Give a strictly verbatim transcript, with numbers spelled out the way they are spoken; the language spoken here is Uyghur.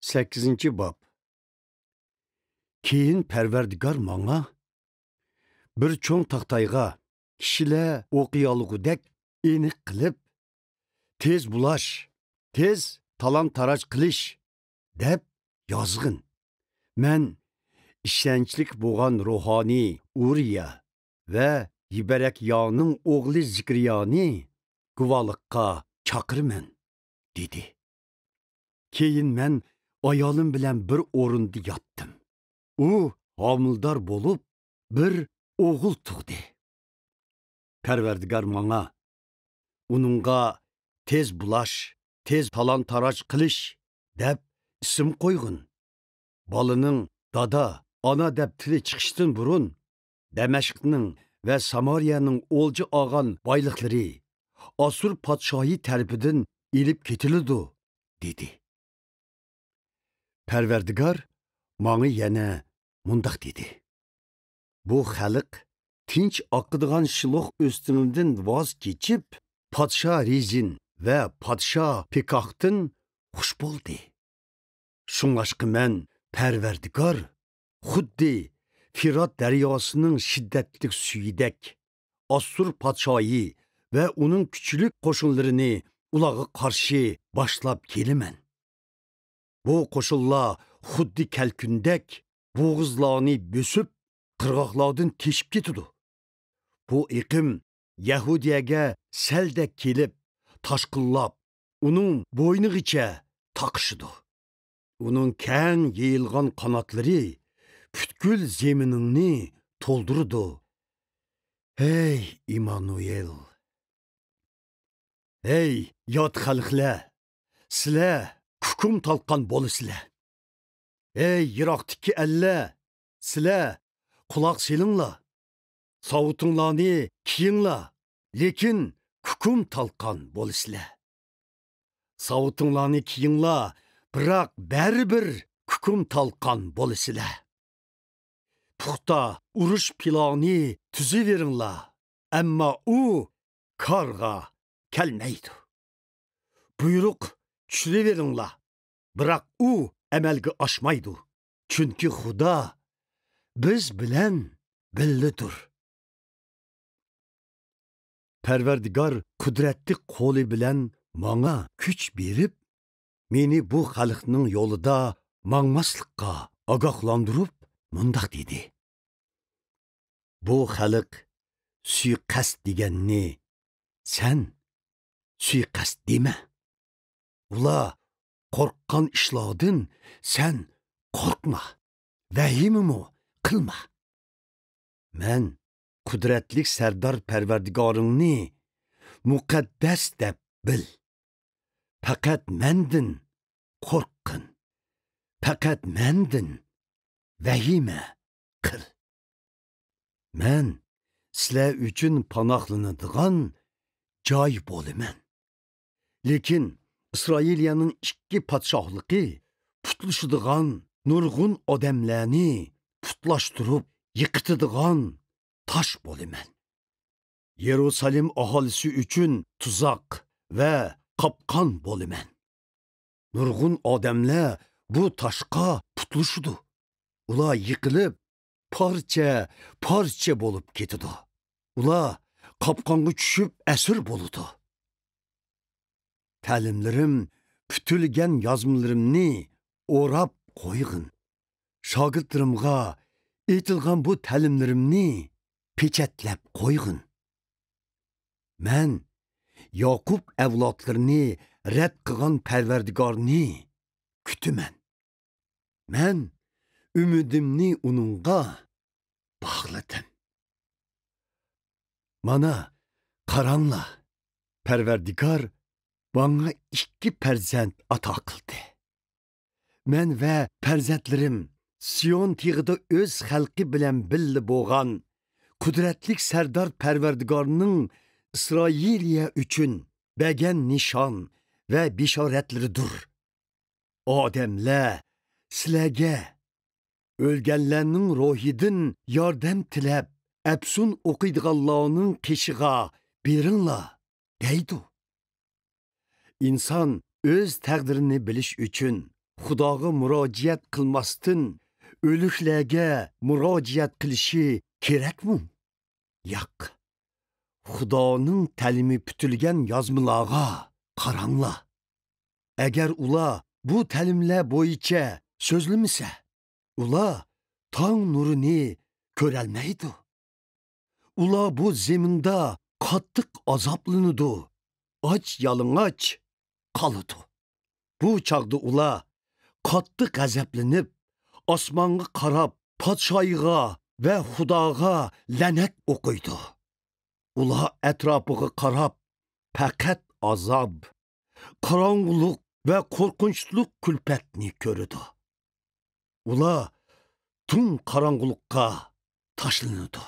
سەككىزىنچى باب. كېيىن پەرۋەردىگار ماڭا، بىر چوڭ تاختايغا كىشىلەر ئوقۇيالىغۇدەك ئېنىق قىلىپ، «تېز بۇلاش، تېز تالان-تاراج قىلىش» دەپ يازغىن. مەن ئىشەنچلىك بولغان روھانىي ئۇرىيا ۋە يىبەرەكيانىڭ ئوغلى زىكرىيانى گۇۋاھلىققا چاقىرىمەن، دېدى. كېيىن مەن ئايالىم بىلەن بىر ئورۇندا ياتتىم. ئۇ ھامىلىدار بولۇپ، بىر ئوغۇل تۇغدى. پەرۋەردىگار ماڭا، «ئۇنىڭغا تېز بۇلاش، تېز تالان-تاراج قىلىش» دەپ ئىسىم قويغىن. بالىنىڭ «دادا، ئانا» دەپ تىلى چىقىشتىن بۇرۇن، دەمەشقنىڭ ۋە سامارىيەنىڭ ئولجا ئالغان بايلىقلىرى ئاسسۇر پادىشاھى تەرىپىدىن ئېلىپ كېتىلىدۇ، دېدى. پەرۋەردىگار ماڭا يەنە مۇنداق دېدى: «بۇ خەلق تىنچ ئاقىدىغان شىلوھ ئۆستىڭىدىن ۋاز كېچىپ، پادىشاھ رېزىن ۋە پادىشاھ پېكاھتىن خۇش بولدى. شۇڭلاشقا مەن، پەرۋەردىگار، خۇددى فىرات دەرياسىنىڭ شىددەتلىك سۈيىدەك، ئاسسۇر پادىشاھى ۋە ئۇنىڭ كۈچلۈك قوشۇنلىرىنى ئۇلارغا قارشى باشلاپ كېلىمەن. بۇ قوشۇنلار خۇددى كەلكۈندەك بوغۇزلارنى بۆسۈپ، قىرغاقلاردىن تېشىپ كېتىدۇ. بۇ ئېقىم يەھۇدىيەگە سەلدەك كېلىپ، تاشقىنلاپ، ئۇنىڭ بوينىغىچە تاقىشىدۇ. ئۇنىڭ كەڭ يېيىلغان قاناتلىرى پۈتكۈل زېمىنىڭنى تولدۇرىدۇ. ھەي ئىمانۇئېل! ھەي يات خەلقلەر، سىلەر كۇكۇم تالقان بولىسىلەر. ھەي يىراقتىكى ئەللەر، سىلەر قۇلاق سېلىڭلار. ساۋۇتۇڭلارنى كىيىڭلار، لېكىن كۇكۇم تالقان بولىسىلەر. ساۋۇتۇڭلارنى كىيىڭلار، بىراق بەرىبىر كۇكۇم تالقان بولىسىلەر. پۇختا ئۇرۇش پىلانى تۈزۈۋېرىڭلار، ئەمما ئۇ كارغا كەلمەيدۇ. بۇيرۇق چۈشۈرۈۋېرىڭلار، بىراق ئۇ ئەمەلگە ئاشمايدۇ. چۈنكى خۇدا بىز بىلەن بىللىدۇر.» پەرۋەردىگار قۇدرەتلىك قولى بىلەن ماڭا كۈچ بېرىپ، مېنى بۇ خەلقنىڭ يولىدا ماڭماسلىققا ئاگاھلاندۇرۇپ مۇنداق دېدى: «بۇ خەلق سۇيىقەست دېگەننى سەن سۇيىقەست دېمە. ئۇلار قورققان ئىشلاردىن سەن قورقما، ۋەھىمىمۇ قىلما. مەن قۇدرەتلىك سەردار پەرۋەردىگارىڭنى مۇقەددەس دەپ بىل. پەقەت مەندىن قورققىن. پەقەت مەندىن ۋەھىمە قىل. مەن سىلەر ئۈچۈن پاناھلىنىدىغان جاي بولىمەن.» لېكىن ئىسرائىلىيەنىڭ ئىككى پادىشاھلىقى پۇتلىشىدىغان نۇرغۇن ئادەملەرنى پۇتلاشتۇرۇپ يىقىتىدىغان تاش بولىمەن. يېرۇسالېم ئاھالىسى ئۈچۈن تۇزاق ۋە قاپقان بولىمەن. نۇرغۇن ئادەملەر بۇ تاشقا پۇتلىشىدۇ. ئۇلار يىقىلىپ، پارچە-پارچە بولۇپ كېتىدۇ. ئۇلار قاپقانغا چۈشۈپ ئەسىر بولىدۇ. تەلىملىرىم پۈتۈلگەن يازمىلىرىمنى ئوراپ قويغىن. شاگىرتلىرىمغا ئېيتىلغان بۇ تەلىملىرىمنى پېچەتلەپ قويغىن. مەن ياقۇپ ئەۋلادلىرىنى رەت قىلغان پەرۋەردىگارنى كۈتىمەن. مەن ئۈمىدىمنى ئۇنىڭغا باغلىدىم. مانا، قاراڭلار، پەرۋەردىگار ماڭا ئىككى پەرزەنت ئاتا قىلدى. مەن ۋە پەرزەنتلىرىم سىيون تېغىدا ئۆز خەلقى بىلەن بىللە بولغان قۇدرەتلىك سەردار پەرۋەردىگارنىڭ ئىسرائىلىيە ئۈچۈن بەرگەن نىشان ۋە بېشارەتلىرىدۇر. ئادەملەر سىلەرگە، «ئۆلگەنلەرنىڭ روھىدىن ياردەم تىلەپ، ئەپسۇن ئوقۇيدىغانلارنىڭ قېشىغا بېرىڭلار» دەيدۇ. ئىنسان ئۆز تەقدىرىنى بىلىش ئۈچۈن خۇداغا مۇراجىئەت قىلماستىن، ئۆلۈكلەرگە مۇراجىئەت قىلىشى كېرەكمۇ؟ ياق. خۇدانىڭ تەلىمى پۈتۈلگەن يازمىلارغا قاراڭلار. ئەگەر ئۇلار بۇ تەلىملەر بويىچە سۆزلىمىسە، ئۇلار تاڭ نۇرىنى كۆرەلمەيدۇ. ئۇلار بۇ زېمىندا قاتتىق ئازابلىنىدۇ، ئاچ-يالىڭاچ قالىدۇ. بۇ چاغدا ئۇلار قاتتىق غەزەپلىنىپ، ئاسمانغا قاراپ، پادىشاھىغا ۋە خۇداغا لەنەت ئوقۇيدۇ. ئۇلار ئەتراپىغا قاراپ، پەقەت ئازاب، قاراڭغۇلۇق ۋە قورقۇنچلۇق كۈلپەتنى كۆرىدۇ. ئۇلار تۈڭ قاراڭغۇلۇققا تاشلىنىدۇ.